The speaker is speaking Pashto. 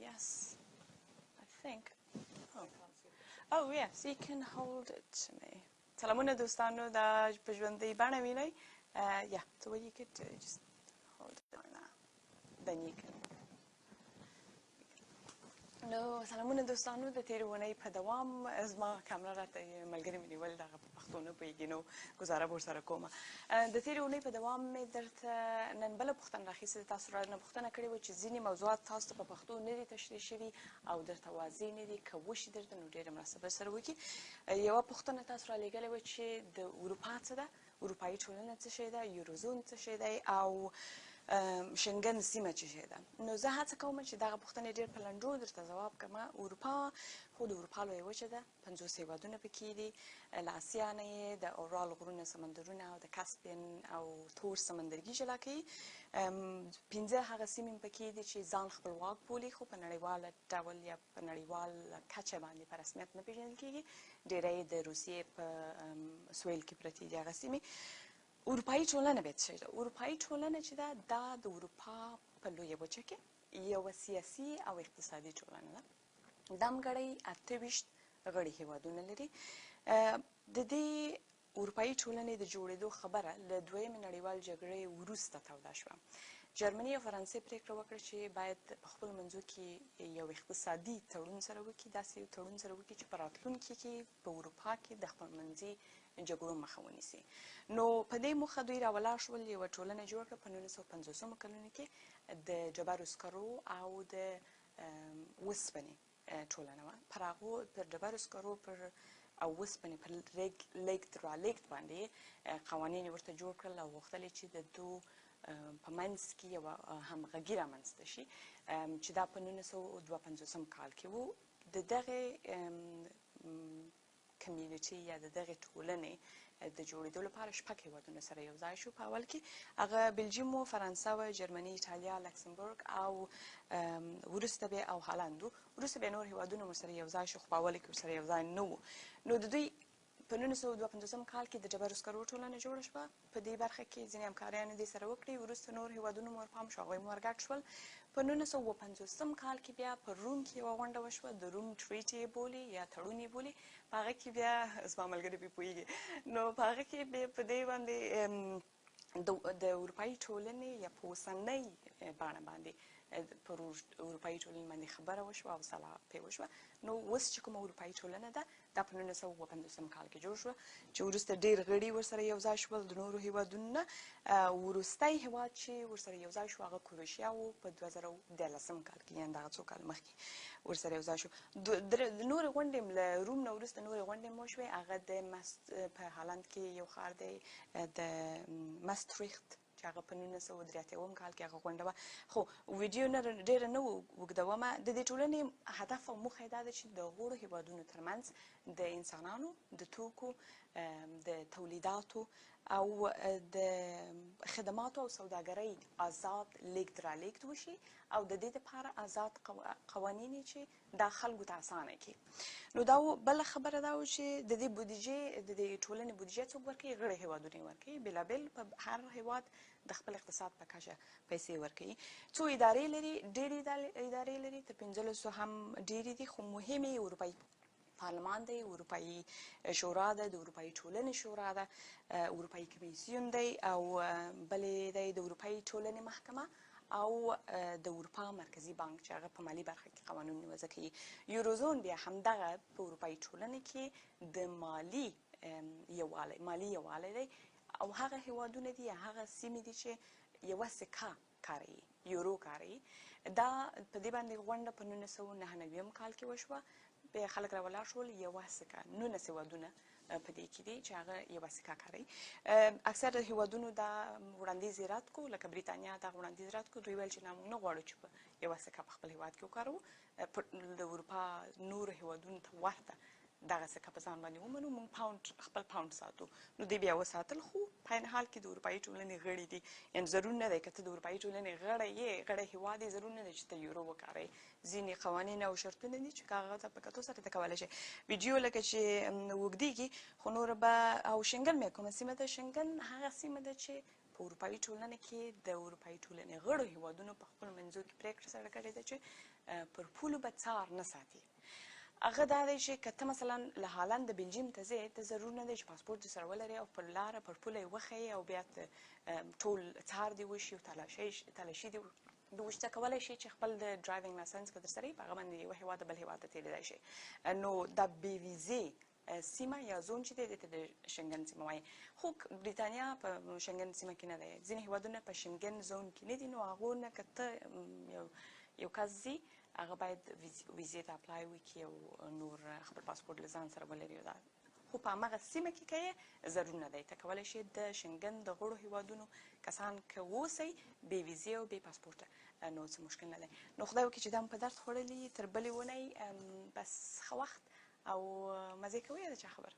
Yes, I think. Oh. Oh yes, you can hold it to me. سلامونه دوستانو، دا په ژوندۍ بڼه وینئ. Yeah, so what you could do, just hold it like that. Then you can. نو سلامونه دوستانو، د تېرې اونۍ په دوام زما کمره راته ملګري مې نیول، دغه په پښتو نه پوهېږي، نو ګزاره به ورسره کومه. د تېرې اونۍ په دوام مې درته نن بله پوښتنه راخیستې. تاسو رانه پوښتنه کړې وه چې ځینې موضوعات تاسو ته په پښتو نه دي تشریح شوي او درته واضح نه دي، که وشي درته نو ډېره مرسته به سره وکړي. یوه پوښتنه تاسو رالیږلې وه چې د اروپا څه ده، اروپایي ټولنه څه شی ده، یوروزون څه شی دی او شنګن سیمه څه شی ده. نو زه هڅه کوم چې دغه پوښتنې ډېر په لنډو درته ځواب کړم. اروپا خو د اروپا لویه وچه ده، 50 هېوادونه پکې دي. له اسیا نه یې د اورال غرونه، سمندرونه او د کسپین او تور سمندرګي جلا کوي. 5 هغه سیمې پکې دي چې ځان خپلواک بولي، خو په نړیواله ډول یا په نړیوال کچه باندې په رسمیت نه پېژندل کېږي. ډېری د روسیې په سویل کې پرتې دي هغه سیمې. اروپایي ټولنه بیا څه ده؟ اروپایي ټولنه چې ده، دا د اروپا په لویه وچه کې یوه سیاسي او اقتصادي ټولنه ده. دمګړۍ 28 غړي هېوادونه لري. د دې اروپایي ټولنې د جوړېدو خبره له دویمې نړیوال جګړې وروسته توده شوه. جرمني او فرانسې پرېکړه وکړه چې باید په خپلو منځو کې یو اقتصادي تړون سره وکړي، داسې یو تړون سره وکړي چې په راتلونکي کې په اروپا کې د خپلمنځي جګړو مخه ونیسي. نو په دې موخه دوی راولاړ شول، یوه ټولنه جوړه کړه په 1950 کلونو کې، د ډبرو سکرو او د وسپنې ټولنه وه. پر هغو پر ډبرو سکرو پر او وسپنې پر لېږد رالېږد باندې قوانین یې ورته جوړ کړل او غوښتل یې چې د دوو په منځ کې یوه همغږي رامنځته شي، چې دا په 1952 کال کې وو. د دغې کمیونټي یا د دغې ټولنې د جوړېدو لپاره 6 هېوادونه سره یو ځای شو. په اول کې هغه بلجیم و، فرانسه و، جرمني، ایټالیا، لکسمبورګ او وروسته بیا او هالند و. وروسته بیا نور هېوادونه ورسره یو ځای شو، خو په اول کې ورسره یو ځای نه وو. نو د دوی په 1952 کال کې د ډبرو سکرو ټولنه جوړه شوه. په دې برخه کې ځینې همکاریانې دې سره وکړې. وروسته نور هېوادونه مو ورپام شو، هغوی مو ورګډ شول. په 1957 کال کې بیا په روم کې یوه غونډه وشوه، د روم ټریټي یې بولي یا تړون یې بولي. په هغه کې بیا زما ملګري پرې پوهېږي، نو په هغه کې بیا په دې باندې د اروپایي ټولنې یا په اوسنۍ بڼه باندې پر اروپایي ټولنې باندې خبره وشوه او سلا پرې وشوه. نو اوس چې کومه اروپایي ټولنه ده، دا په 1957 کال کې جوړ شوه، چې وروسته ډېر غړي ورسره یو ځای شول د نورو هېوادونو نه. وروستی هېواد چې ورسره یو ځای شو هغه کروشیا و، په 2013 کال کې، یعنې دغه څو کال مخکې ورسره یو ځای شو. نورې غونډې هم له روم نه وروسته نورې غونډې هم وشوې. هغه د مست په هالند کې یو ښار دی، د مستریخت، چې هغه په 1983 کال کې هغه غونډه وه. خو ویډیو نه ډېره نه اوږدومه. د دې ټولنې هدف او موخه یې دا ده چې د غړو هېوادونو ترمنځ د انسانانو، د توکو، د تولیداتو او د خدماتو او سوداګرۍ آزاد لېږد رالېږد وشي او د دې لپاره آزاد قوانین یې چې دا خلکو ته اسانه کړي. نو دا بله خبره دا و چې د دې بودیجې، د دې ټولنې بودیجه څوک ورکوي؟ غړي هېوادونه یې ورکوي، بېلابېل په هر هېواد د خپل اقتصاد په کچه پیسې ورکوي. څو ادارې لري، ډېرې ادارې لري، تر 15 هم ډېرې دي، خو مهمې اروپایي پارلمان دی، اروپایي شورا ده، د اروپایي ټولنې شورا ده، اروپایي کمیسیون دی او بلې دی د اروپایي ټولنې محکمه او د اروپا مرکزي بانک چې هغه په مالي برخه کې قوانین وضع کوي. یوروزون بیا همدغه په اروپایي ټولنې کې د مالي یووالی، مالي یووالی دی او هغه هېوادونه دي یا هغه سیمې دي چې یوه سکه کاروي، یورو کاروي. دا په دې باندې غونډه په 1999 کال کې وشوه. بیا خلک راولاړ شول، یوه سکه 19 هېوادونه په دې کې دي چې هغه یوه سکه کاروي. اکثر هېوادونو دا وړاندیز یې رد کړو، لکه بریتانیا دا وړاندیز رد کړو. دوی ویل چې نه، موږ نه غواړو چې په یوه سکه په خپل هېواد کې وکاروو، د اروپا نورو هېوادونو ته ورته دغه سکه په ځان باندې ومنو، موږ خپل پاونډ ساتو. نو دوی بیا وساتل، خو په عین حال کې د اروپایي ټولنې غړي دي. یعنې ضرور نه دی که ته د اروپایي ټولنې غړی یې، غړی هېواد یې، ضرور نه دی چې ته یورو وکاروې. ځینې قوانین او شرطونه دي چې هغه ته په کتو سره ته کولی شې. ویډیو لکه چې اوږدېږي، خو نور به او شنګن بیا کومه سیمه ده؟ شنګن هغه سیمه ده چې په اروپایي ټولنه کې د اروپایي ټولنې غړو هیوادونو په خپلو منځو کې پرېکړه سره کړې ده چې پر پولو به څار نه ساتي. هغه دا دی چې که ته مثلا له هالنده بلجیم ته ځې، ته ضرور نه دی چې پاسپورټ دې سره ولرې او پر لاره پر پوله یې وښیې او بیا ته ټول څار دې وشي او تلاشي دې وشي. ته کولی شي چې خپل د driving licence که درسره وي، په هغه باندې یو هېواد بل هېواد ته تېرېدای شي. نو دا بې ویزې سیمه یا زون چې دی، دې ته د شنګن سیمه وایي. خو بریتانیا په شنګن سیمه کې نه دی، ځینې هېوادونه په شنګن زون کې نه دي. نو هغو نه که ته یو کس ځي، هغه باید ویزې ته apply وکړي او نور خپل پاسپورت له ځان سره ولري. دا خو په هماغه سیمه کې که ضرور نه دی، ته کولی شې د شنګن د غړو هیوادونو کسان که اوسئ، بې ویزې او بې پاسپورته، نو څه مشکل نه دی. نو خدای وکړي چې دا مو په درد خوړلي. تر بلې اونۍ بس ښه وخت او مزې کوئ. د چا خبره.